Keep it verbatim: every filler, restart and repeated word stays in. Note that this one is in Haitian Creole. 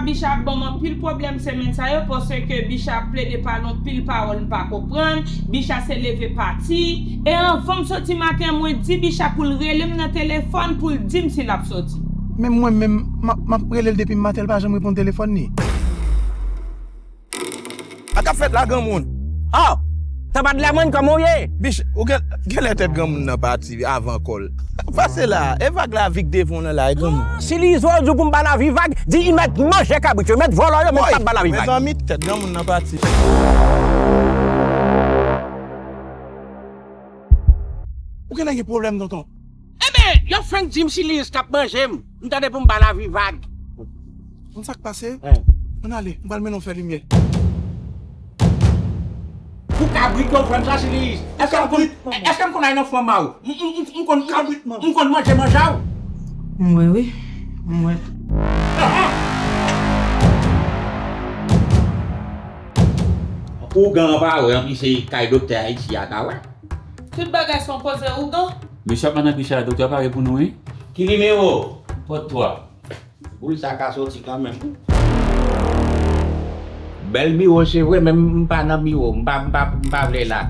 Bicha ap ban m anpil pwoblèm semèn sa yo, paske Bicha ap plede pale anpil pawòl m pa konprann. Bicha se leve pati. E anvan m soti maten an, mwen di Bicha pou l rele m nan telefòn pou l di m si l ap soti. Menm mwen menm, m ap, m ap rele l depi maten, l pa janm reponn telefòn li. A k ap fèt la, granmoun? Oh! Tanpadlè mwen, kòman w ye? Bich, ou gen, genlè tèt granmoun nan pati avan kò l. Pase la, e vag la vik devan w nan la, e granmoun. Si li zo di w pou m ba lavi vag, di li mèt manje kabrit yo, mèt vòlò yo, mèt pa ba lavi vag. Mezanmi, tèt granmoun nan pati. Ou genlè gen pwoblèm, tonton. Enben, yo fenk di m si Liz t ap manje m, m tande pou m ba lavi vag. Konn sa k pase? Ann ale, m pral mennen w fè limyè. Pou kabrit yo fè m sa, Siliz. Èske m konn, èske m konn al nan fwa ma w? M, m, m, m konn, m konn manje manje w? M wè wi, m wè. Ougan an pa wè, anpi se kay doktè Ayiti a ka wè. Tout bagay se yon koze ougan. Mesye ap ann anpi chè a, doktè pare pou nou, wi. Ki nimewo? Pòt twa. Boul sa ka soti kanmenm. Bèl biwo, se vre, men m pa nan biwo. M pa, m pa, m pa vle la.